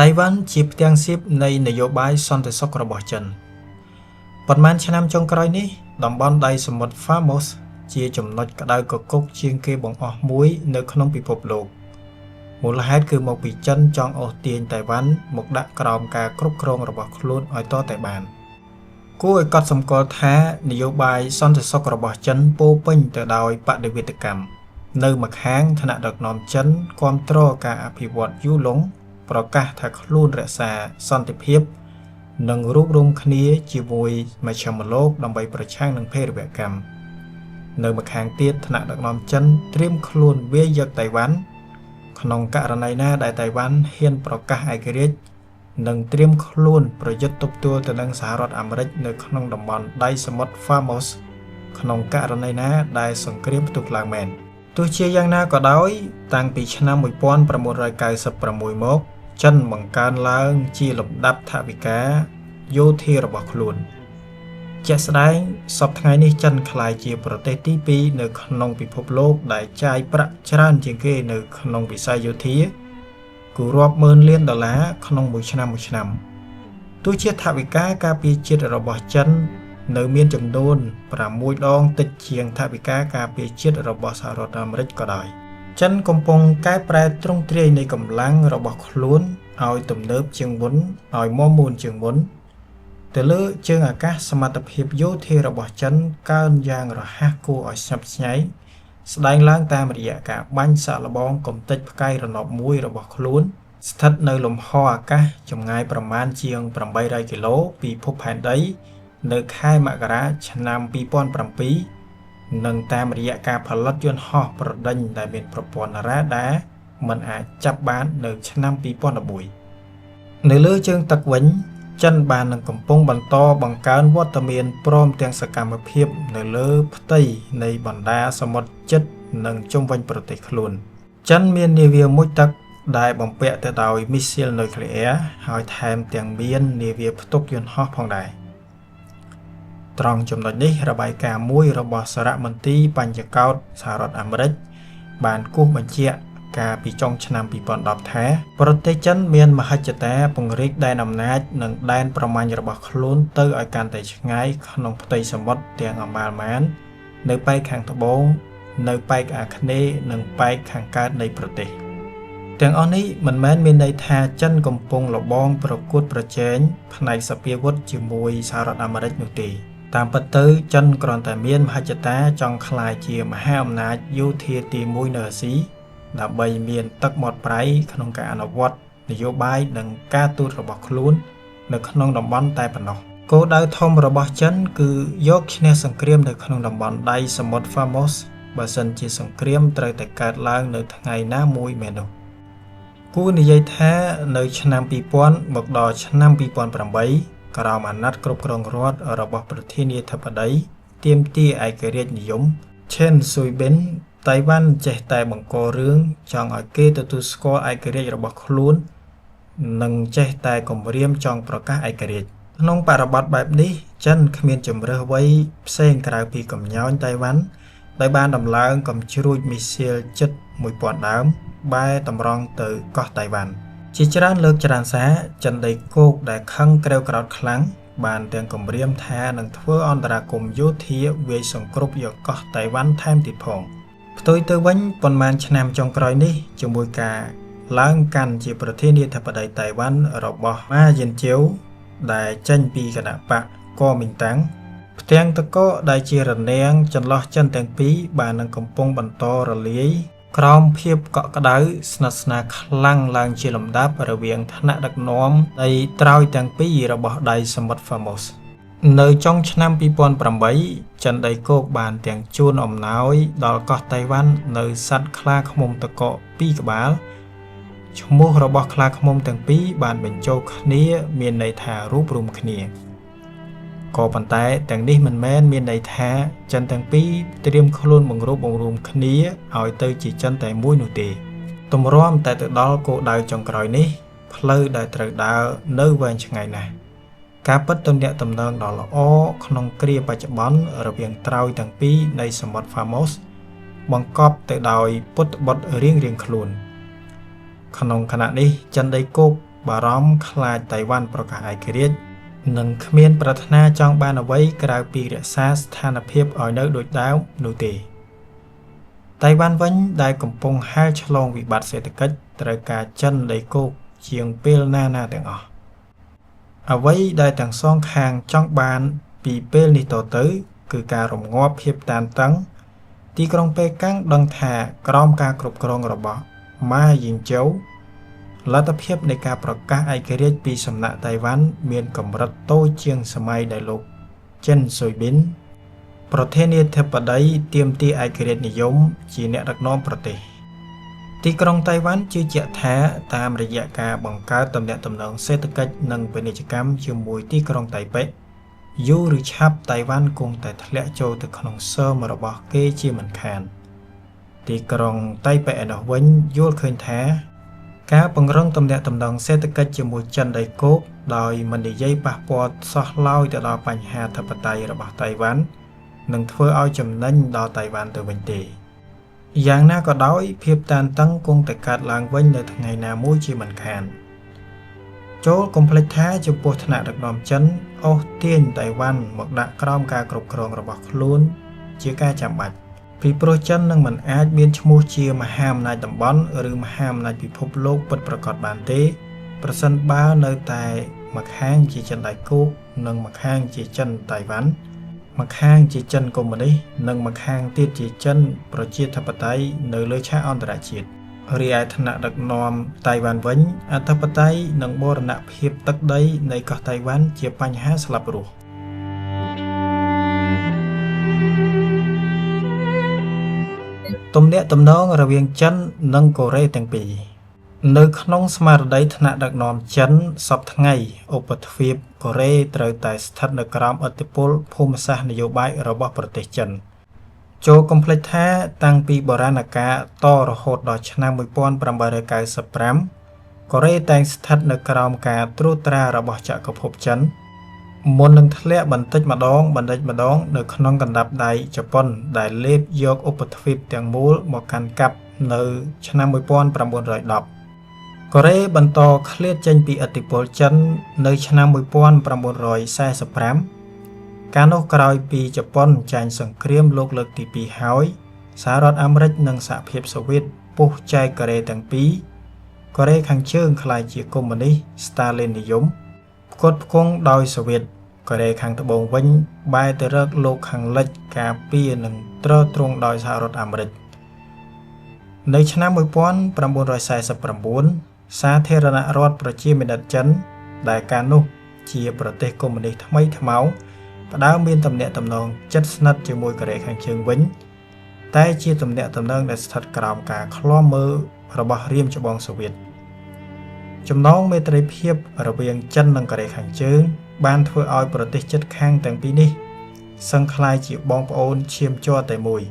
តៃវ៉ាន់ជាផ្ទាំងស៊ីបនៃនយោបាយសន្តិសុខរបស់ចិនប៉ុន្មានឆ្នាំចុងក្រោយនេះតំបន់ដៃសមុទ្រ Formosa ជាចំណុចក្តៅគគុកជាងគេបង្អស់មួយនៅក្នុងពិភពលោកមូលហេតុគឺមកពីចិនចង់អូសទាញតៃវ៉ាន់មកដាក់ក្រោមការគ្រប់គ្រងរបស់ខ្លួនឲ្យតតែបានគួរឲ្យកត់សម្គាល់ថានយោបាយសន្តិសុខរបស់ចិនពោពេញទៅដោយបដិវេធកម្មនៅម្ខាងថ្នាក់ដឹកនាំចិនគាំទ្រការអភិវឌ្ឍយូរលង់ប្រកាសថាខ្លួនរក្សាសន្តិភាពនិងរួបរวมគ្នាជាមួយមជ្ឈមលោកដើម្បីប្រឆាំងនឹងភេរវកម្មនៅម្ខាងទៀតថ្នាក់ដឹកនាំចិនត្រៀមខ្លួនវាយយកតៃវ៉ាន់ក្នុងករណីណាដែលតៃវ៉ាន់ហ៊ានប្រកាសឯករាជ្យនិងត្រៀមខ្លួនប្រយុទ្ធទប់ទល់ទៅនឹងសហរដ្ឋអាមេរិកនៅក្នុងតំបន់ដៃសមុទ្រ Formosa ក្នុងករណីណាដែលសង្គ្រាមផ្ទុះឡើងមែនទោះជាយ៉ាងណាក៏ដោយតាំងពីឆ្នាំ1996មកចិនបង្កើនឡើងជាលំដាប់ថវិកាយោធារបស់ខ្លួនជាក់ស្ដែងសព្វថ្ងៃនេះចិនក្លាយជាប្រទេសទី2នៅក្នុងពិភពលោកដែលចាយប្រាក់ច្រើនជាងគេនៅក្នុងវិស័យយោធាគឺរាប់ម៉ឺនលានដុល្លារក្នុងមួយឆ្នាំមួយឆ្នាំទោះជាថវិកាការពារជាតិរបស់ចិននៅមានចំនួន6ដងតិចជាងថវិកាការពារជាតិរបស់សហរដ្ឋអាមេរិកក៏ដោយចិនកំពុងកែប្រែទ្រង់ទ្រាយនៃកម្លាំងរបស់ខ្លួនឲ្យទំនើបជាងមុនឲ្យមាំមួនជាងមុនទៅលើជើងអាកាសសមត្ថភាពយោធារបស់ចិនកើនយ៉ាងរហ័សគួរឲ្យស្ញប់ស្ញែងស្ដែងឡើងតាមរយៈការបាញ់សាកល្បងកំទេចផ្កាយរណបមួយរបស់ខ្លួនស្ថិតនៅលំហអាកាសចម្ងាយប្រមាណជាង800គីឡូពីភពផែនដីនៅខែមករាឆ្នាំ2007និងតាមរយៈការផលិតយន្តហោះប្រដេញដែលមានប្រព័ន្ធរ៉ាដាមិនអាចចាប់បាននៅឆ្នាំ2011នៅលើជើងទឹកវិញចិនបាននឹងកំពុងបន្តបង្កើនវត្តមានព្រមទាំងសកម្មភាពនៅលើផ្ទៃនៃបណ្ដាសមុទ្រជិតនិងជុំវិញប្រទេសខ្លួនចិនមាននាវាមុជទឹកដែលបំពាក់ទៅដោយមីស៊ីលនុយក្លេអ៊ែរហើយថែមទាំងមាននាវាផ្ទុកយន្តហោះផងដែរត្រង់ចំណុចនេះរបាយការណ៍មួយរបស់សារមន្ទីរបញ្ញកោដ្ឋសហរដ្ឋអាមេរិកបានគូសបញ្ជាក់កាលពីចុងឆ្នាំ2010ថាប្រទេសចិនមានមហិច្ឆតាពង្រីកដែនអំណាចនិងដែនប្រមាញ់របស់ខ្លួនទៅឲ្យកាន់តែឆ្ងាយក្នុងផ្ទៃសមុទ្រទាំងអម្បាលម៉ាននៅប៉ែកខាងត្បូងនៅប៉ែកអាគ្នេយ៍និងប៉ែកខាងកើតនៃប្រទេសទាំងអស់នេះមិនមែនមានន័យថាចិនកំពុងលបងប្រកួតប្រជែងផ្នែកសភាវុធជាមួយសហរដ្ឋអាមេរិកនោះទេតាមពិតទៅចិនគ្រាន់តែមានមហិច្ឆតាចង់ក្លាយជាមហាអំណាចយោធាទី1នៅអាស៊ីដើម្បីមានទឹកមាត់ប្រៃក្នុងការអនុវត្តនយោបាយនិងការទូតរបស់ខ្លួននៅក្នុងតំបន់តែប៉ុណ្ណោះគោលដៅធំរបស់ចិនគឺយកឈ្នះសង្គ្រាមនៅក្នុងតំបន់ដៃសមុទ្រ Formosa បើសិនជាសង្គ្រាមត្រូវតែកើតឡើងនៅថ្ងៃណាមួយមែននោះគួរនិយាយថានៅឆ្នាំ2000មកដល់ឆ្នាំ2008ក្រោមអាណត្តិគ្រប់គ្រងរដ្ឋរបស់ប្រធានាធិបតីទាមទារឯករាជ្យនិយមឆេនស៊ុយបិនតៃវ៉ាន់ចេះតែបង្ករឿងចង់ឲ្យគេទទួលស្គាល់ឯករាជ្យរបស់ខ្លួននិងចេះតែគំរាមចង់ប្រកាសឯករាជ្យក្នុងបរិបទបែបនេះចិនគ្មានជម្រើសអ្វីផ្សេងក្រៅពីកំញោញតៃវ៉ាន់ដោយបានដំឡើងកំជ្រួចមីស៊ីលជិត1000ដើមបែរតម្រង់ទៅកោះតៃវ៉ាន់ជាច្រើនលើកច្រើនសារចិនដីគោកដែលខឹងក្រេវក្រោធខ្លាំងបានទាំងគំរាមថានឹងធ្វើអន្តរាគមន៍យោធាវាយសង្គ្រប់យកកោះតៃវ៉ាន់ថែមទៀតផងផ្ទុយទៅវិញប៉ុន្មានឆ្នាំចុងក្រោយនេះជាមួយការឡើងកាន់ជាប្រធានាធិបតីតៃវ៉ាន់របស់ម៉ាយិនជៀវដែលចេញពីគណបក្សកមីនតាំងផ្ទាំងតកកដែលជារនាំងចន្លោះចិនទាំងពីរបាននឹងកំពុងបន្តរលាយក្រោមភាពកក់ក្ដៅស្និទ្ធស្នាលខ្លាំងឡើងជាលំដាប់រវាងថ្នាក់ដឹកនាំនៃត្រើយទាំងពីររបស់ដៃសមុទ្រ Formosa នៅចុងឆ្នាំ2008ចិនដីគោកបានទាំងជូនអំណោយដល់កោះតៃវ៉ាន់នៅសត្វខ្លាឃ្មុំតកក2ក្បាលឈ្មោះរបស់ខ្លាឃ្មុំទាំងពីរបានបញ្ចូលគ្នាមានន័យថារួបរួមគ្នាក៏ប៉ុន្តែទាំងនេះមិនមែនមានន័យថាចិនទាំងពីរត្រៀមខ្លួនបង្រួបបង្រួមគ្នាឲ្យទៅជាចិនតែមួយនោះទេទម្រាំតែទៅដល់គោលដៅចុងក្រោយនេះផ្លូវដែលត្រូវដើរនៅវែងឆ្ងាយណាស់ការពិតទំនាក់ទំនងដ៏ល្អក្នុងគ្រាបច្ចុប្បន្នរវាងត្រើយទាំងពីរនៃសមុទ្រ Formosa បង្កប់ទៅដោយពុទ្ធបុត្ររៀងៗខ្លួនក្នុងខណៈនេះចិនដីគោក បារម្ភខ្លាចតៃវ៉ាន់ប្រកាសឯករាជ្យនិងគ្មានប្រាថ្នាចង់បានអ្វីក្រៅពីរក្សាស្ថានភាពឲ្យនៅដូចដើមនោះទេតៃវ៉ាន់វិញដែលកំពុងហែលឆ្លងវិបត្តិសេដ្ឋកិច្ចត្រូវការចិនដីគោកជាងពេលណាណាទាំងអស់អ្វីដែលទាំងសងខាងចង់បានពីពេលនេះតទៅគឺការរម្ងាប់ភាពតានតឹងទីក្រុងប៉េកាំងដឹងថាក្រោមការគ្រប់គ្រងរបស់ម៉ាយីងជូលទ្ធភាពនៃការប្រកាសឯករាជ្យពីសំណាក់តៃវ៉ាន់មានកម្រិតតូចជាងសម័យដែលលោកចិនស៊ុយប៊ីនប្រធានាធិបតីទាមទារឯករាជ្យនិយមជាអ្នកដឹកនាំប្រទេសទីក្រុងតៃវ៉ាន់ជឿជាក់ថាតាមរយៈការបង្កើតទំនាក់ទំនងសេដ្ឋកិច្ចនិងពាណិជ្ជកម្មជាមួយទីក្រុងតៃប៉េយូរឬឆាប់តៃវ៉ាន់គង់តែធ្លាក់ចូលទៅក្នុងសើមរបស់គេជាមិនខានទីក្រុងតៃប៉េឯណោះវិញយល់ឃើញថាការពង្រឹងទំនាក់ទំនងសេដ្ឋកិច្ចជាមួយចិនដីគោកដោយមិននិយាយប៉ះពាល់សោះឡើយទៅដល់បញ្ហាអធិបតេយ្យរបស់តៃវ៉ាន់នឹងធ្វើឲ្យចំណេញដល់តៃវ៉ាន់ទៅវិញទេយ៉ាងណាក៏ដោយភាពតានតឹងគង់តែកើតឡើងវិញនៅថ្ងៃណាមួយជាមិនខានចូលកុំភ្លេចថាចំពោះថ្នាក់ដឹកនាំចិនអូសទាញតៃវ៉ាន់មកដាក់ក្រោមការគ្រប់គ្រងរបស់ខ្លួនជាការចាំបាច់ពីព្រោះចិននឹងមិនអាចមានឈ្មោះជាមហាអំណាចតំបន់ឬមហាអំណាចពិភពលោកពិតប្រាកដបានទេប្រសិនបើនៅតែម្ខាងជាចិនដៃគោកនិងម្ខាងជាចិនតៃវ៉ាន់ម្ខាងជាចិនកុម្មុយនីសនិងម្ខាងទៀតជាចិនប្រជាធិបតេយ្យនៅលើឆាកអន្តរជាតិរីឯថ្នាក់ដឹកនាំតៃវ៉ាន់វិញអធិបតេយ្យនិងបូរណភាពទឹកដីនៃកោះតៃវ៉ាន់ជាបញ្ហាស្លាប់រស់ទំនាក់ទំនងរវាងចិននិងកូរ៉េទាំងពីរនៅក្នុងស្មារតីថ្នាក់ដឹកនាំចិនសព្វថ្ងៃឧបទ្វីបកូរ៉េត្រូវតែស្ថិតនៅក្រោមឥទ្ធិពលភូមិសាស្ត្រនយោបាយរបស់ប្រទេសចិនចូលកុំភ្លេចថាតាំងពីបុរាណកាលតរហូតដល់ឆ្នាំ1895កូរ៉េតែងស្ថិតនៅក្រោមការត្រួតត្រារបស់ចក្រភពចិនមុននឹងធ្លាក់បន្តិចម្ដងនៅក្នុងកណ្ដាប់ដៃជប៉ុនដែលលេបយកឧបទ្វីបទាំងមូលមកកាន់កាប់នៅឆ្នាំ1910កូរ៉េបន្តឃ្លាតចេញពីឥទ្ធិពលចិននៅឆ្នាំ1945កាលនោះក្រោយពីជប៉ុនចាញ់សង្គ្រាមលោកលើកទី2ហើយសហរដ្ឋអាមេរិកនិងសហភាពសូវៀតពុះចែកកូរ៉េទាំងពីរកូរ៉េខាងជើងក្លាយជាកុម្មុយនីសស្តាលីននិយមផ្គត់ផ្គង់ដោយសូវៀតកូរ៉េខាងត្បូងវិញបែរទៅរកលោកខាងលិចការពារនិងទ្រទ្រង់ដោយសហរដ្ឋអាមេរិកនៅឆ្នាំ1949សាធារណរដ្ឋប្រជាមានិតចិនដែលកាលនោះជាប្រទេសកុម្មុយនីសថ្មីថ្មោងផ្ដើមមានទំនាក់ទំនងជិតស្និទ្ធជាមួយកូរ៉េខាងជើងវិញតែជាទំនាក់ទំនងដែលស្ថិតក្រោមការឃ្លាំមើលរបស់រៀមច្បងសូវៀតចំណងមេត្រីភាពរវាងចិននិងកូរ៉េខាងជើងបានធ្វើឲ្យប្រទេសជិតខាងទាំងពីរនេះសឹងក្លាយជាបងប្អូនឈាមជ័រតែមួយ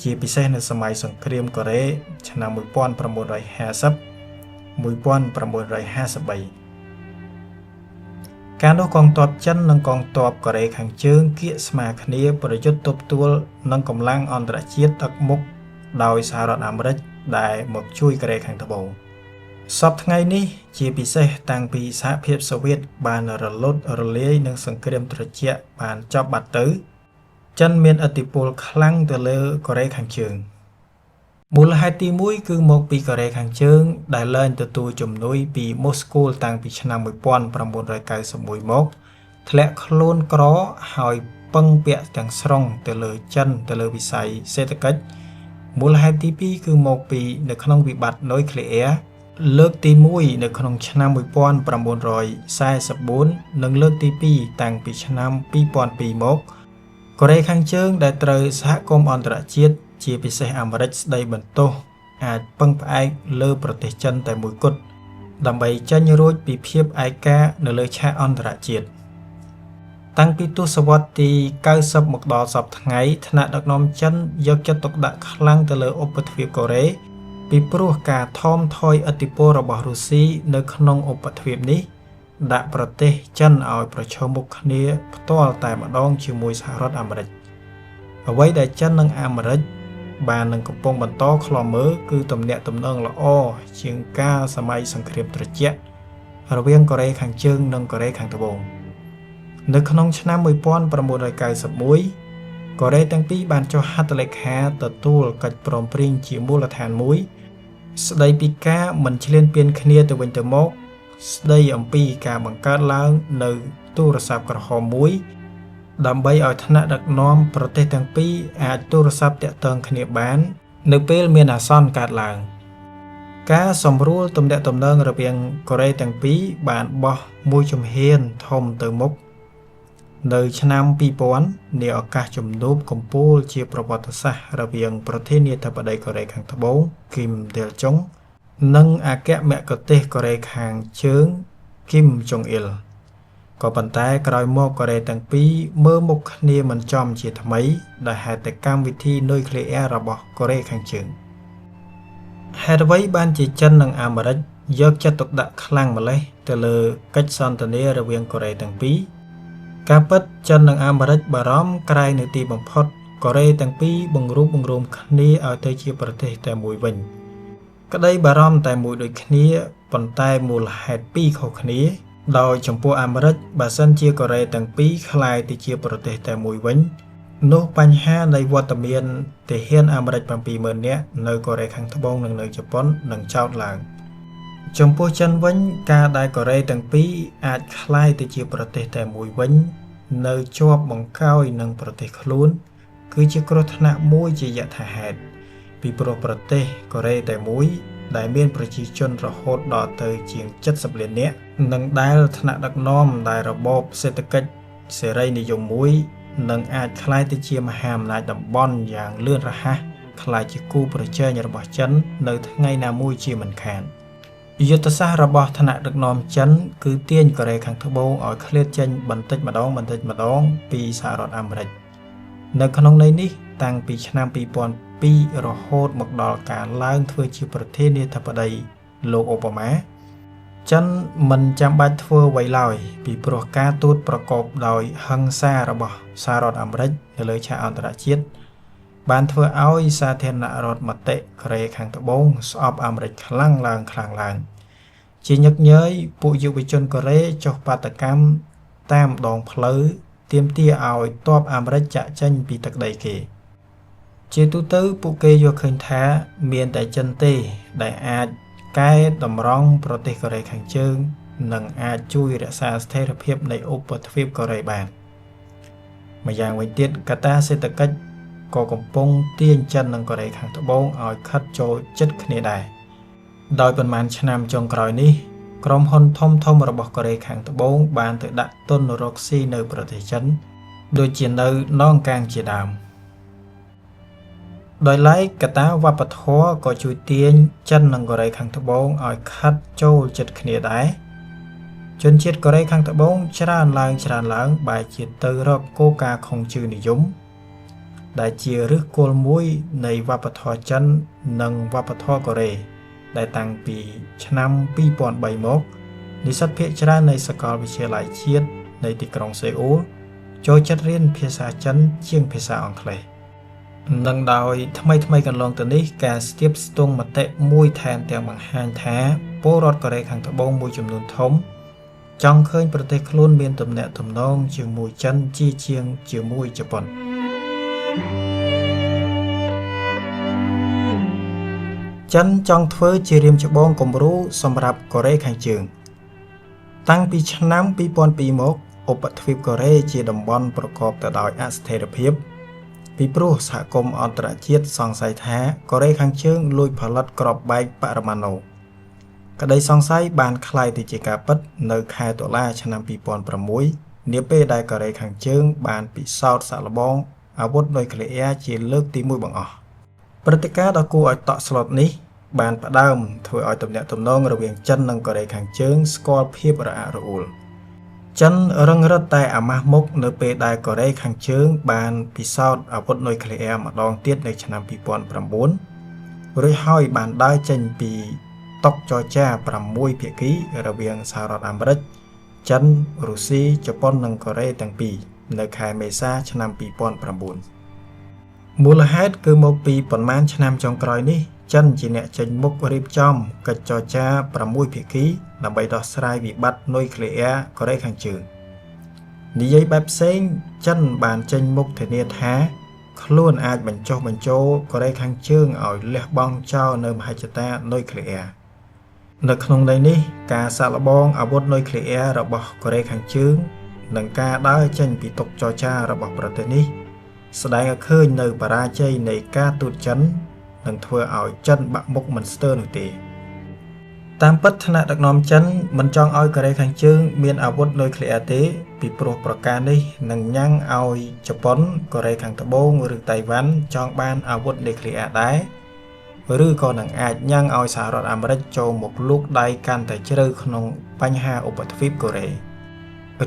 ជាពិសេសនៅសម័យសង្គ្រាមកូរ៉េឆ្នាំ1950 1953កាលនោះកងទ័ពចិននិងកងទ័ពកូរ៉េខាងជើងគៀកស្មាគ្នាប្រយុទ្ធទប់ទល់នឹងកម្លាំងអន្តរជាតិដឹកមុខដោយសហរដ្ឋអាមេរិកដែលមកជួយកូរ៉េខាងត្បូងសព្វថ្ងៃនេះជាពិសេសតាំងពីសហភាពសូវៀតបានរលត់រលាយនិងសង្គ្រាមត្រជាក់បានចប់បាត់ទៅចិនមានឥទ្ធិពលខ្លាំងទៅលើកូរ៉េខាងជើងមូលហេតុទី1គឺមកពីកូរ៉េខាងជើងដែលលែងទទួលជំនួយពីម៉ូស្គូតាំងពីឆ្នាំ1991មកធ្លាក់ខ្លួនក្រហើយពឹងពាក់ទាំងស្រុងទៅលើចិនទៅលើវិស័យសេដ្ឋកិច្ចមូលហេតុទី2គឺមកពីនៅក្នុងវិបត្តិនុយក្លេអ៊ែរលើកទី1នៅក្នុងឆ្នាំ1944និងលើកទី2តាំងពីឆ្នាំ2002មកកូរ៉េខាងជើងដែលត្រូវសហគមន៍អន្តរជាតិជាពិសេសអាមេរិកស្ដីបន្ទោសអាចពឹងផ្អែកលើប្រទេសចិនតែមួយគត់ដើម្បីចេញរួចពីភាពឯកានៅលើឆាកអន្តរជាតិតាំងពីទសវត្សរ៍ទី90មកដល់សព្វថ្ងៃថ្នាក់ដឹកនាំចិនយកចិត្តទុកដាក់ខ្លាំងទៅលើឧបទ្វីបកូរ៉េពីព្រោះការថមថយឥទ្ធិពលរបស់រុស្ស៊ីនៅក្នុងឧបទ្វីបនេះដាក់ប្រទេសចិនឲ្យប្រឈមមុខគ្នាផ្ទាល់តែម្ដងជាមួយសហរដ្ឋអាមេរិកអ្វីដែលចិននិងអាមេរិកបាននឹងកំពុងបន្តឃ្លាំមើលគឺទំនាក់ទំនងល្អជាងកាលសម័យសង្គ្រាមត្រជាក់ រវាងកូរ៉េខាងជើងនិងកូរ៉េខាងត្បូងនៅក្នុងឆ្នាំ1991កូរ៉េទាំងពីរបានចុះហត្ថលេខាទទួលកិច្ចព្រមព្រៀងជាមូលដ្ឋានមួយស្ដីពីការមិនឈ្លានពានគ្នាទៅវិញទៅមកស្ដីអំពីការបង្កើតឡើងនៅទូរស័ព្ទក្រហមមួយដើម្បីឲ្យថ្នាក់ដឹកនាំប្រទេសទាំងពីរអាចទូរស័ព្ទទាក់ទងគ្នាបាននៅពេលមានអាសន្នកើតឡើងការសម្រួលទំនាក់ទំនងរវាងកូរ៉េទាំងពីរបានបោះមួយជំហានធំទៅមុខនៅឆ្នាំ2000នាឱកាសជំនួបកំពូលជាប្រវត្តិសាស្ត្ររវាងប្រធានាធិបតីកូរ៉េខាងត្បូងគីមដេលចុងនិងអគ្គមគ្គុទ្ទេសកូរ៉េខាងជើងគីមចុងអ៊ីលក៏ប៉ុន្តែក្រោយមកកូរ៉េទាំងពីរមើលមុខគ្នាមិនចំជាថ្មីដោយហេតុតែកម្មវិធីនុយក្លេអ៊ែររបស់កូរ៉េខាងជើងហេតុអ្វីបានជាចិននិងអាមេរិកយកចិត្តទុកដាក់ខ្លាំងម្ល៉េះទៅលើកិច្ចសន្ទនារវាងកូរ៉េទាំងពីរការពិតចិននិងអាមេរិកបារម្ភក្រែងនៅទីបំផុតកូរ៉េទាំងពីរបង្រួបបង្រួមគ្នាឲ្យទៅជាប្រទេសតែមួយវិញក្តីបារម្ភតែមួយដូចគ្នាប៉ុន្តែមូលហេតុពីរខុសគ្នាដោយចំពោះអាមេរិកបើសិនជាកូរ៉េទាំងពីរក្លាយទៅជាប្រទេសតែមួយវិញនោះបញ្ហានៃវត្តមានទាហានអាមេរិក 70,000 នាក់នៅកូរ៉េខាងត្បូងនិងនៅជប៉ុននឹងចោទឡើងចំពោះចិនវិញការដែលកូរ៉េទាំងពីរអាចក្លាយទៅជាប្រទេសតែមួយវិញនៅជាប់បង្កោយនឹងប្រទេសខ្លួនគឺជាគ្រោះថ្នាក់មួយជាយថាហេតុពីព្រោះប្រទេសកូរ៉េតែមួយដែលមានប្រជាជនរហូតដល់ទៅជាង70លាននាក់និងដែលថ្នាក់ដឹកនាំដែលរបបសេដ្ឋកិច្ចសេរីនិយមមួយនឹងអាចក្លាយទៅជាមហាអំណាចតំបន់យ៉ាងលឿនរហ័សក្លាយជាគូប្រជែងរបស់ចិននៅថ្ងៃណាមួយជាមិនខានយុទ្ធសាស្ត្ររបស់ថ្នាក់ដឹកនាំចិនគឺទាញកូរ៉េខាងត្បូងឲ្យឃ្លាតចេញបន្តិចម្ដងបន្តិចម្ដងពីសហរដ្ឋអាមេរិកនៅក្នុងន័យនេះតាំងពីឆ្នាំ2002រហូតមកដល់ការឡើងធ្វើជាប្រធានាធិបតីលោកអូបាម៉ាចិនមិនចាំបាច់ធ្វើអ្វីឡើយពីព្រោះការទូតប្រកបដោយហិង្សារបស់សហរដ្ឋអាមេរិកនៅលើឆាកអន្តរជាតិបានធ្វើឲ្យសាធារណរដ្ឋមតិកូរ៉េខាងត្បូងស្អប់អាមេរិកខ្លាំងឡើងខ្លាំងឡើងជាញឹកញយពួកយុវជនកូរ៉េចុះបាតុកម្មតាមដងផ្លូវទាមទារឲ្យទ័ពអាមេរិកចាកចេញពីទឹកដីគេជាទូទៅពួកគេយល់ឃើញថាមានតែចិនទេដែលអាចកែតម្រង់ប្រទេសកូរ៉េខាងជើងនិងអាចជួយរក្សាស្ថិរភាពនៃឧបទ្វីបកូរ៉េបានម្យ៉ាងវិញទៀតកត្តាសេដ្ឋកិច្ចក៏កំពុងទាញចិននិងកូរ៉េខាងត្បូងឲ្យខិតចូលជិតគ្នាដែរដោយប៉ុន្មានឆ្នាំចុងក្រោយនេះក្រុមហ៊ុនធំៗរបស់កូរ៉េខាងត្បូងបានទៅដាក់ទុនរកស៊ីនៅប្រទេសចិនដូចជានៅនងកាងជាដើមដោយឡែកកត្តាវប្បធម៌ក៏ជួយទាញចិននិងកូរ៉េខាងត្បូងឲ្យខិតចូលជិតគ្នាដែរជនជាតិកូរ៉េខាងត្បូងច្រើនឡើងច្រើនឡើងបែរជាទៅរកគោលការណ៍ខុងជឺនិយមដែលជាឫសគល់មួយនៃវប្បធម៌ចិននិងវប្បធម៌កូរ៉េដែលតាំងពីឆ្នាំ2003មកនិស្សិតភាគច្រើននៃសាកលវិទ្យាល័យជាតិនៃទីក្រុងសេអ៊ូលចូលចិត្តរៀនភាសាចិនជាងភាសាអង់គ្លេសនិងដោយថ្មីៗកន្លងទៅនេះការស្ទាបស្ទង់មតិមួយថែមទាំងបង្ហាញថាពលរដ្ឋកូរ៉េខាងត្បូងមួយចំនួនធំចង់ឃើញប្រទេសខ្លួនមានទំនាក់ទំនងជាមួយចិនជាជាងជាមួយជប៉ុនចិនចង់ធ្វើជារៀមច្បងគំរូសម្រាប់កូរ៉េខាងជើងតាំងពីឆ្នាំ2002មកឧបទ្វីបកូរ៉េជាតំបន់ប្រកបទៅដោយអស្ថិរភាពពីព្រោះសហគមន៍អន្តរជាតិសង្ស័យថាកូរ៉េខាងជើងលួចផលិតគ្រាប់បែកបរមាណូក្តីសង្ស័យបានក្លាយទៅជាការពិតនៅខែតុលាឆ្នាំ2006នាពេលដែលកូរ៉េខាងជើងបានពិសោធន៍សាកល្បងអាវុធនុយក្លេអ៊ែរជាលើកទី1បង្អស់ព្រឹត្តិការណ៍ដ៏គួរឲ្យតក់ស្លុតនេះបានផ្ដើមធ្វើឲ្យទំនាក់ទំនងរវាងចិននិងកូរ៉េខាងជើងស្គាល់ភាពរអាក់រអួលចិនរឹងរិតតែអាម៉ាស់មុខនៅពេលដែលកូរ៉េខាងជើងបានពិសោធន៍អាវុធនុយក្លេអ៊ែរម្ដងទៀតនៅឆ្នាំ2009រួចហើយបានដើរចេញពីតុចរចា6ភាគីរវាងសហរដ្ឋអាមេរិកចិនរុស្ស៊ីជប៉ុននិងកូរ៉េទាំងពីរនៅខែមេសាឆ្នាំ2009មូលហេតុគឺមកពីប៉ុន្មានឆ្នាំចុងក្រោយនេះ ចិនជាអ្នកចេញមុខរៀបចំកិច្ចចរចា6ភាគីដើម្បីដោះស្រាយវិបត្តិនុយក្លេអ៊ែរកូរ៉េខាងជើងនិយាយបែបផ្សេងចិនបានចេញមុខធានាថាខ្លួនអាចបញ្ចុះបញ្ចូលកូរ៉េខាងជើងឲ្យលះបង់ចោលនៅមហិច្ឆតានុយក្លេអ៊ែរនៅក្នុងន័យនេះការសាកល្បងអាវុធនុយក្លេអ៊ែររបស់កូរ៉េខាងជើងនិងការដើរចេញពីតុចរចារបស់ប្រទេសនេះស្ដែងឲ្យឃើញនៅបរាជ័យនៃការទូតចិននិងធ្វើឲ្យចិនបាក់មុខមិនស្ទើរនោះទេតាមពិតថ្នាក់ដឹកនាំចិនមិនចង់ឲ្យកូរ៉េខាងជើងមានអាវុធនុយក្លេអ៊ែរទេពីព្រោះប្រការនេះនឹងញ៉ាំងឲ្យជប៉ុនកូរ៉េខាងត្បូងឬតៃវ៉ាន់ចង់បានអាវុធនុយក្លេអ៊ែរដែរឬក៏នឹងអាចញ៉ាំងឲ្យសហរដ្ឋអាមេរិកចូលមកលូកដៃកាន់តែជ្រៅក្នុងបញ្ហាឧបទ្វីបកូរ៉េ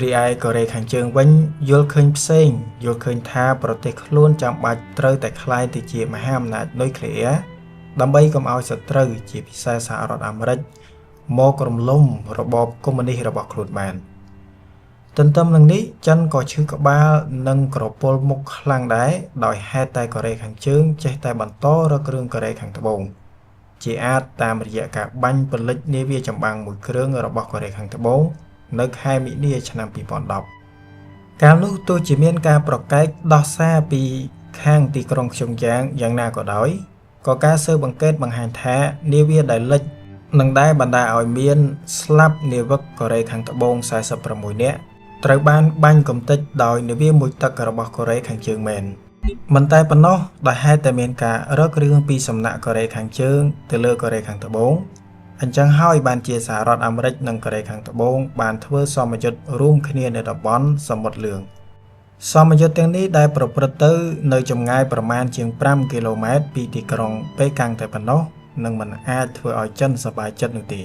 រីឯកូរ៉េខាងជើងវិញយល់ឃើញផ្សេងយល់ឃើញថាប្រទេសខ្លួនចាំបាច់ត្រូវតែក្លាយទៅជាមហាអំណាចនុយក្លេអ៊ែរដើម្បីកុំឲ្យសត្រូវជាពិសេសសហរដ្ឋអាមេរិកមករំលំរបបកុម្មុយនីសរបស់ខ្លួនបានទន្ទឹមនឹងនេះចិនក៏ឈឺក្បាលនិងក្រពុលមុខខ្លាំងដែរដោយហេតុតែកូរ៉េខាងជើងចេះតែបន្តរករឿងកូរ៉េខាងត្បូងជាអាចតាមរយៈការបាញ់ពលិចនាវាចម្បាំងមួយគ្រឿងរបស់កូរ៉េខាងត្បូងនៅខែមីនាឆ្នាំ2010កាលនោះទោះជាមានការប្រកែកដោះសារពីខាងទីក្រុងព្យុងយ៉ាងយ៉ាងណាក៏ដោយក៏ការស៊ើបអង្កេតបង្ហាញថានាវាដែលលិចនឹងដែរបណ្ដាលឲ្យមានស្លាប់នាវិកកូរ៉េខាងត្បូង46នាក់ត្រូវបានបាញ់កំទេចដោយនាវាមុជទឹករបស់កូរ៉េខាងជើងមែនមិនតែប៉ុណ្ណោះដោយហេតុតែមានការរករឿងពីសំណាក់កូរ៉េខាងជើងទៅលើកូរ៉េខាងត្បូងអញ្ចឹងហើយបានជាសហរដ្ឋអាមេរិកនិងកូរ៉េខាងត្បូងបានធ្វើសមយុទ្ធរួមគ្នានៅតំបន់សមុទ្រលឿងសមយុទ្ធទាំងនេះដែលប្រព្រឹត្តទៅនៅចម្ងាយប្រមាណជាង5គីឡូម៉ែត្រពីទីក្រុងប៉េកាំងតែប៉ុណ្ណោះនឹងមិនអាចធ្វើឲ្យចិនសប្បាយចិត្តនោះទេ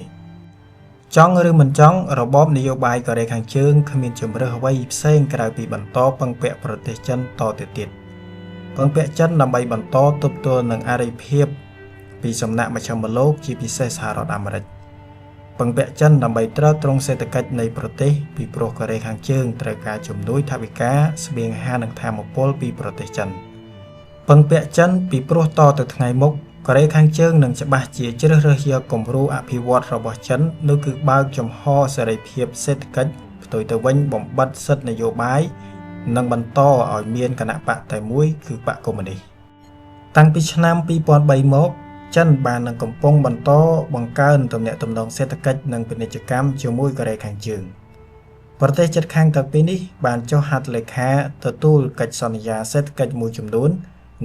ចង់ឬមិនចង់របបនយោបាយកូរ៉េខាងជើងគ្មានជម្រើសអ្វីផ្សេងក្រៅពីបន្តពឹងពាក់ប្រទេសចិនតទៅទៀតពឹងពាក់ចិនដើម្បីបន្តទប់ទល់នឹងអរិភាពពីសំណាក់មជ្ឈមលោកជាពិសេសសហរដ្ឋអាមេរិកពឹងពាក់ចិនដើម្បីទ្រទ្រង់សេដ្ឋកិច្ចនៃប្រទេសពីព្រោះកូរ៉េខាងជើងត្រូវការជំនួយថវិកាស្បៀងអាហារនិងថាមពលពីប្រទេសចិនពឹងពាក់ចិនពីព្រោះតទៅថ្ងៃមុខកូរ៉េខាងជើងនឹងច្បាស់ជាជ្រើសរើសយកគំរូអភិវឌ្ឍរបស់ចិននោះគឺបើកចំហសេរីភាពសេដ្ឋកិច្ចផ្ទុយទៅវិញបំបិទសិទ្ធិនយោបាយនិងបន្តឲ្យមានគណបក្សតែមួយគឺបក្សកុម្មុយនីសតាំងពីឆ្នាំ2003មកចិនបាននឹងកំពុងបន្តបង្កើនទំនាក់ទំនងសេដ្ឋកិច្ចនិងពាណិជ្ជកម្មជាមួយកូរ៉េខាងជើងប្រទេសជិតខាងទាំងពីរនេះបានចុះហត្ថលេខាទទួលកិច្ចសន្យាសេដ្ឋកិច្ចមួយចំនួន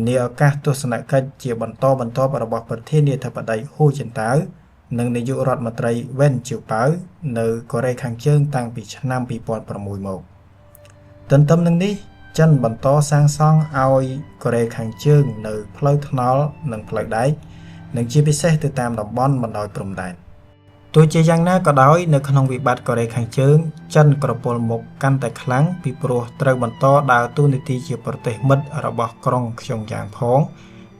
នាឱកាសទស្សនកិច្ចជាបន្តបន្ទាប់របស់ប្រធានាធិបតីហ៊ូជីនតាវនិងនាយករដ្ឋមន្ត្រីវ៉ែនជីវប៉ាវនៅកូរ៉េខាងជើងតាំងពីឆ្នាំ2006មកទន្ទឹមនឹងនេះចិនបន្តសាងសង់ឲ្យកូរ៉េខាងជើងនៅផ្លូវថ្នល់និងផ្លូវដែកនិងជាពិសេសទៅតាមតំបន់បណ្ដោយព្រំដែនទោះជាយ៉ាងណាក៏ដោយនៅក្នុងវិបត្តិកូរ៉េខាងជើងចិនក្រពុលមុខកាន់តែខ្លាំងពីព្រោះត្រូវបន្តដើរតួនាទីជាប្រទេសមិត្តរបស់ក្រុងព្យុងយ៉ាងផង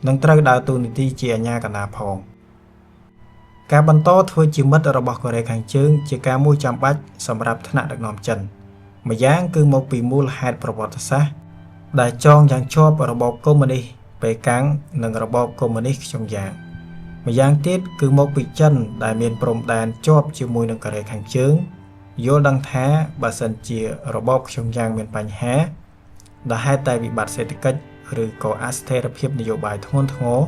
និងត្រូវដើរតួនាទីជាអាជ្ញាកណ្ដាលផងការបន្តធ្វើជាមិត្តរបស់កូរ៉េខាងជើងជាការមួយចាំបាច់សម្រាប់ថ្នាក់ដឹកនាំចិនម្យ៉ាងគឺមកពីមូលហេតុប្រវត្តិសាស្ត្រដែលចងយ៉ាងជាប់របបកុម្មុយនីសប៉េកាំងនិងរបបកុម្មុយនីសព្យុងយ៉ាងម្យ៉ាងទៀតគឺមកពីចិនដែលមានព្រំដែនជាប់ជាមួយនឹងកូរ៉េខាងជើងយល់ដឹងថាបើសិនជារបបព្យុងយ៉ាងមានបញ្ហាដោយហេតុតែវិបត្តិសេដ្ឋកិច្ចឬក៏អស្ថិរភាពនយោបាយធ្ងន់ធ្ងរ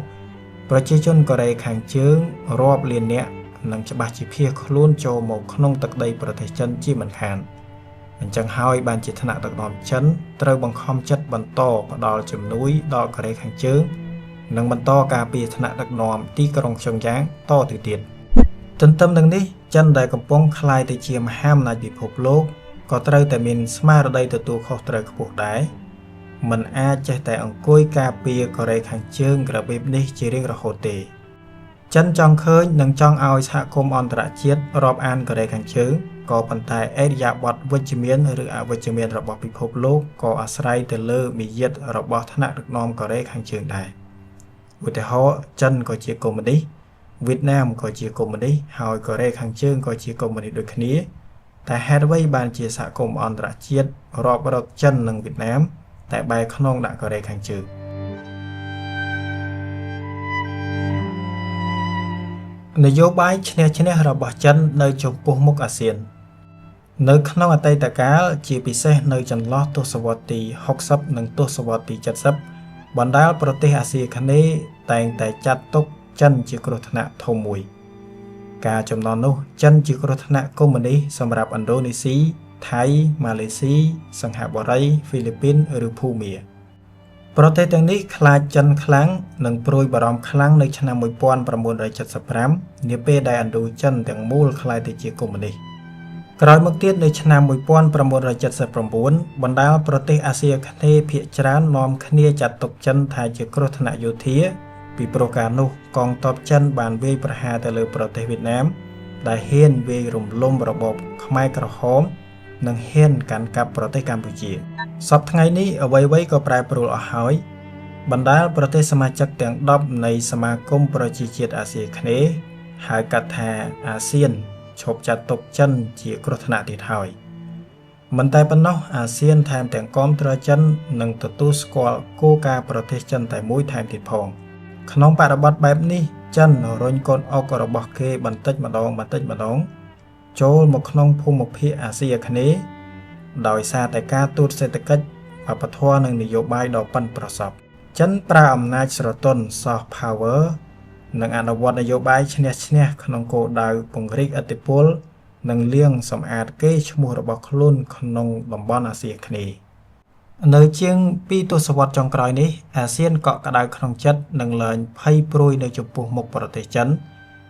ប្រជាជនកូរ៉េខាងជើងរាប់លាននាក់នឹងច្បាស់ជាភៀសខ្លួនចូលមកក្នុងទឹកដីប្រទេសចិនជាមិនខានអញ្ចឹងហើយបានជាថ្នាក់ដឹកនាំចិនត្រូវបង្ខំចិត្តបន្តផ្ដល់ជំនួយដល់កូរ៉េខាងជើងនិងបន្តការពារថ្នាក់ដឹកនាំទីក្រុងព្យុងយ៉ាងតទៅទៀតទន្ទឹមនឹងនេះចិនដែលកំពុងក្លាយទៅជាមហាអំណាចពិភពលោកក៏ត្រូវតែមានស្មារតីទទួលខុសត្រូវខ្ពស់ដែរមិនអាចចេះតែអង្គុយការពារកូរ៉េខាងជើងរបៀបនេះជារៀងរហូតទេចិនចង់ឃើញនិងចង់ឲ្យសហគមន៍អន្តរជាតិរាប់អានកូរ៉េខាងជើងក៏ប៉ុន្តែឥរិយាបថវិជ្ជមានឬអវិជ្ជមានរបស់ពិភពលោកក៏អាស្រ័យទៅលើមារយាទរបស់ថ្នាក់ដឹកនាំកូរ៉េខាងជើងដែរឧទាហរណ៍ចិនក៏ជាកុម្មុយនីសវៀតណាមក៏ជាកុម្មុយនីសហើយកូរ៉េខាងជើងក៏ជាកុម្មុយនីសដូចគ្នាតែហេតុអ្វីបានជាសហគមន៍អន្តរជាតិរាប់រកចិននិងវៀតណាមតែបែរខ្នងដាក់កូរ៉េខាងជើង នយោបាយឈ្នះឈ្នះរបស់ចិននៅចំពោះមុខអាស៊ាននៅក្នុងអតីតកាលជាពិសេសនៅចន្លោះទសវត្សរ៍ទី60និងទសវត្សរ៍ទី70បណ្ដាលប្រទេសអាស៊ីអាគ្នេយ៍តែងតែចាត់ទុកចិនជាគ្រោះថ្នាក់ធំមួយការចំនួននោះចិនជាគ្រោះថ្នាក់កុម្មុយនីសសម្រាប់ឥណ្ឌូនេស៊ីថៃម៉ាឡេស៊ីសិង្ហបុរីហ្វីលីពីនឬភូមាប្រទេសទាំងនេះខ្លាចចិនខ្លាំងនិងព្រួយបារម្ភខ្លាំងនៅឆ្នាំ1975នាពេលដែលឥណ្ឌូចិនទាំងមូលក្លាយទៅជាកុម្មុយនីសក្រោយមកទៀតនៅឆ្នាំ1979បណ្ដាលប្រទេសអាស៊ីអាគ្នេយ៍ភាគច្រើននាំគ្នាចាត់ទុកចិនថាជាគ្រោះថ្នាក់យោធាពីព្រោះកាលនោះកងទ័ពចិនបានវាយប្រហារទៅលើប្រទេសវៀតណាមដែលហ៊ានវាយរំលំរបបខ្មែរក្រហមនិងហ៊ានកាន់កាប់ប្រទេសកម្ពុជាសព្វថ្ងៃនេះអ្វីៗក៏ប្រែប្រួលអស់ហើយបណ្ដាលប្រទេសសមាជិកទាំង10នៃសមាគមប្រជាជាតិអាស៊ីអាគ្នេយ៍ហៅកាត់ថាអាស៊ានឈប់ចាត់ទុកចិនជាគ្រោះថ្នាក់ទៀតហើយមិនតែប៉ុណ្ណោះអាស៊ានថែមទាំងគាំទ្រចិននិងទទួលស្គាល់គោលការណ៍ប្រទេសចិនតែមួយថែមទៀតផងក្នុងបរិបទបែបនេះចិនរុញកូនអុករបស់គេបន្តិចម្ដងបន្តិចម្ដងចូលមកក្នុងភូមិភាគអាស៊ីអាគ្នេយ៍ដោយសារតែការទូតសេដ្ឋកិច្ចវប្បធម៌និងនយោបាយដ៏ប៉ិនប្រសប់ចិនប្រើអំណាចស្រទន់ soft power និងអនុវត្តនយោបាយឈ្នះឈ្នះក្នុងគោលដៅពង្រីកឥទ្ធិពលនិងលាងសម្អាតកេរ្តិ៍ឈ្មោះរបស់ខ្លួនក្នុងតំបន់អាស៊ីអាគ្នេយ៍នៅជាង2ទសវត្សរ៍ចុងក្រោយនេះអាស៊ានកក់ក្ដៅក្នុងចិត្តនិងលែងភ័យព្រួយនៅចំពោះមុខប្រទេសចិន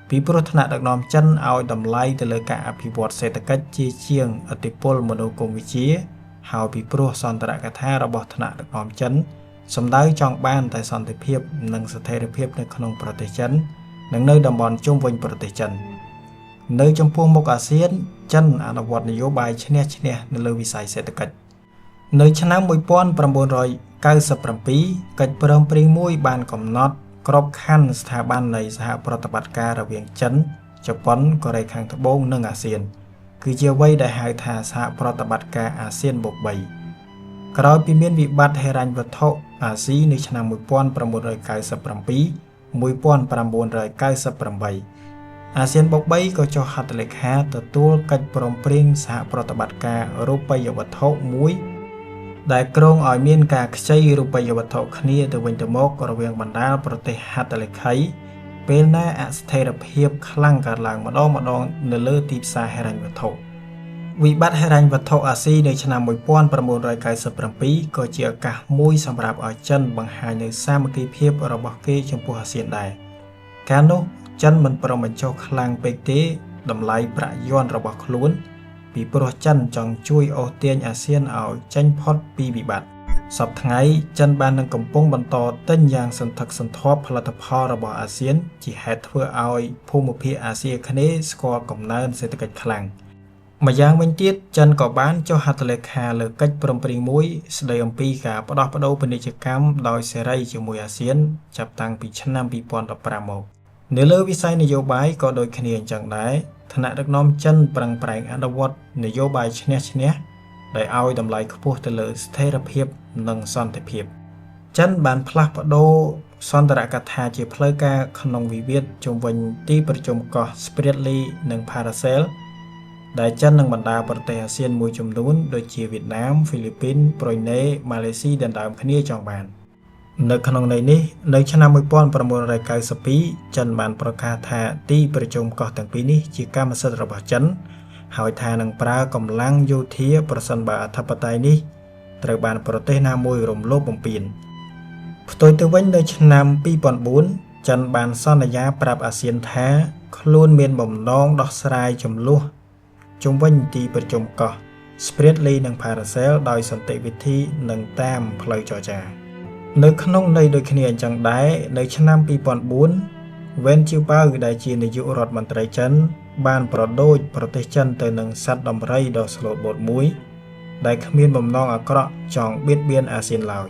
ពីព្រោះថ្នាក់ដឹកនាំចិនឲ្យតម្លៃទៅលើការអភិវឌ្ឍសេដ្ឋកិច្ចជាជាងឥទ្ធិពលមនោគមវិជ្ជាហើយពីព្រោះសន្ទរកថារបស់ថ្នាក់ដឹកនាំចិនសម្ដៅចង់បានតែសន្តិភាពនិងស្ថិរភាពនៅក្នុងប្រទេសចិននិងនៅតំបន់ជុំវិញប្រទេសចិននៅចំពោះមុខអាស៊ានចិនអនុវត្តនយោបាយឈ្នះឈ្នះនៅលើវិស័យសេដ្ឋកិច្ចនៅឆ្នាំ1997កិច្ចព្រមព្រៀងមួយបានកំណត់ក្របខ័ណ្ឌស្ថាប័ននៃសហប្រតិបត្តិការរវាងចិនជប៉ុនកូរ៉េខាងត្បូងនិងអាស៊ានគឺជាអ្វីដែលហៅថាសហប្រតិបត្តិការអាស៊ានបូក3ក្រោយពីមានវិបត្តិហិរញ្ញវត្ថុអាស៊ីនៅឆ្នាំ1997 1998អាស៊ានបូក3ក៏ចុះហត្ថលេខាទទួលកិច្ចព្រមព្រៀងសហប្រតិបត្តិការរូបិយវត្ថុមួយដែលគ្រោងឲ្យមានការខ្ចីរូបិយវត្ថុគ្នាទៅវិញទៅមករវាងបណ្ដាប្រទេសហត្ថលេខីពេលណាអស្ថិរភាពខ្លាំងកើតឡើងម្ដងម្ដងនៅលើទីផ្សារហិរញ្ញវត្ថុវិបត្តិហិរញ្ញវត្ថុអាស៊ីនៅឆ្នាំ1997ក៏ជាឱកាសមួយសម្រាប់ឲ្យចិនបង្ហាញនូវសាមគ្គីភាពរបស់គេចំពោះអាស៊ានដែរកាលនោះចិនមិនព្រមបញ្ចុះខ្លាំងពេកទេតម្លៃប្រាក់យួនរបស់ខ្លួនពីព្រោះចិនចង់ជួយអូសទាញអាស៊ានឲ្យចេញផុតពីវិបត្តិសព្វថ្ងៃចិនបាននឹងកំពុងបន្តទិញយ៉ាងសន្ធឹកសន្ធាប់ផលិតផលរបស់អាស៊ានជាហេតុធ្វើឲ្យភូមិភាគអាស៊ីអាគ្នេយ៍ស្គាល់កំណើនសេដ្ឋកិច្ចខ្លាំងម្យ៉ាងវិញទៀតចិនក៏បានចុះហត្ថលេខាលើកិច្ចព្រមព្រៀងមួយស្ដីអំពីការផ្ដោះប្ដូរពាណិជ្ជកម្មដោយសេរីជាមួយអាស៊ានចាប់តាំងពីឆ្នាំ2015មកនៅលើវិស័យនយោបាយក៏ដូចគ្នាអញ្ចឹងដែរថ្នាក់ដឹកនាំចិនប្រឹងប្រែងអនុវត្តនយោបាយឈ្នះឈ្នះដែលឲ្យតម្លៃខ្ពស់ទៅលើស្ថិរភាពនិងសន្តិភាពចិនបានផ្លាស់ប្ដូរសន្ទរកថាជាផ្លូវការក្នុងវិវាទជុំវិញទីប្រជុំកោះ Spratly និង Paracel ដែលចិននិងបណ្ដាប្រទេសអាស៊ានមួយចំនួនដូចជាវៀតណាមហ្វីលីពីនប្រ៊ុយណេម៉ាឡេស៊ីដណ្ដើមគ្នាចង់បាននៅក្នុងន័យនេះនៅឆ្នាំ1992ចិនបានប្រកាសថាទីប្រជុំកោះទាំងពីរនេះជាកម្មសិទ្ធិរបស់ចិនហើយថានឹងប្រើកម្លាំងយោធាប្រសិនបើអធិបតេយ្យនេះត្រូវបានប្រទេសណាមួយរំលោភបំពានផ្ទុយទៅវិញនៅឆ្នាំ2004ចិនបានសន្យាប្រាប់អាស៊ានថាខ្លួនមានបំណងដោះស្រាយជម្លោះជុំវិញទីប្រជុំកោះ Spratly និង Paracel ដោយសន្តិវិធីនិងតាមផ្លូវចរចានៅក្នុងន័យដូចគ្នាអញ្ចឹងដែរនៅឆ្នាំ2004វ៉ែនជីវបាវដែលជានាយករដ្ឋមន្ត្រីចិនបានប្រដូចប្រទេសចិនទៅនឹងសត្វដំរីដ៏ស្លូតបូតមួយដែលគ្មានបំណងអាក្រក់ចង់បៀតបៀនអាស៊ានឡើយ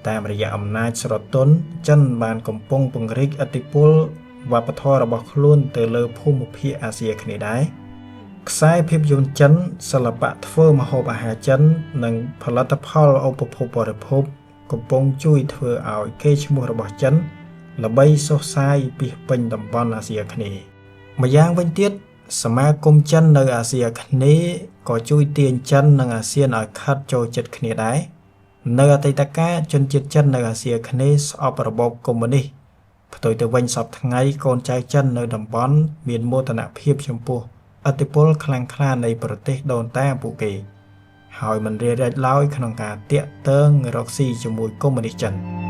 តាមរយៈអំណាចស្រទន់ចិនបានកំពុងពង្រីកឥទ្ធិពលវប្បធម៌របស់ខ្លួនទៅលើភូមិភាគអាស៊ីអាគ្នេយ៍ដែរខ្សែភាពយន្តចិនសិល្បៈធ្វើម្ហូបអាហារចិននិងផលិតផលឧបភោគបរិភោគកំពុងជួយធ្វើឲ្យកេរ្តិ៍ឈ្មោះរបស់ចិន ល្បីសុះសាយពាសពេញតំបន់អាស៊ីអាគ្នេយ៍ម្យ៉ាងវិញទៀតសមាគមចិននៅអាស៊ីអាគ្នេយ៍ក៏ជួយទាញចិននិងអាស៊ានឲ្យខិតចូលចិត្តគ្នាដែរនៅអតីតកាលជនជាតិចិននៅអាស៊ីអាគ្នេយ៍ស្អប់របបកុម្មុយនីស្តផ្ទុយទៅវិញសព្វថ្ងៃកូនចៅចិននៅតំបន់មានមោទនភាពចំពោះឥទ្ធិពលខ្លាំងក្លានៃប្រទេសដូនតាពួកគេហើយមិនរារែកឡើយក្នុងការទាក់ទងរកស៊ីជាមួយកុម្មុយនីស្តចិន។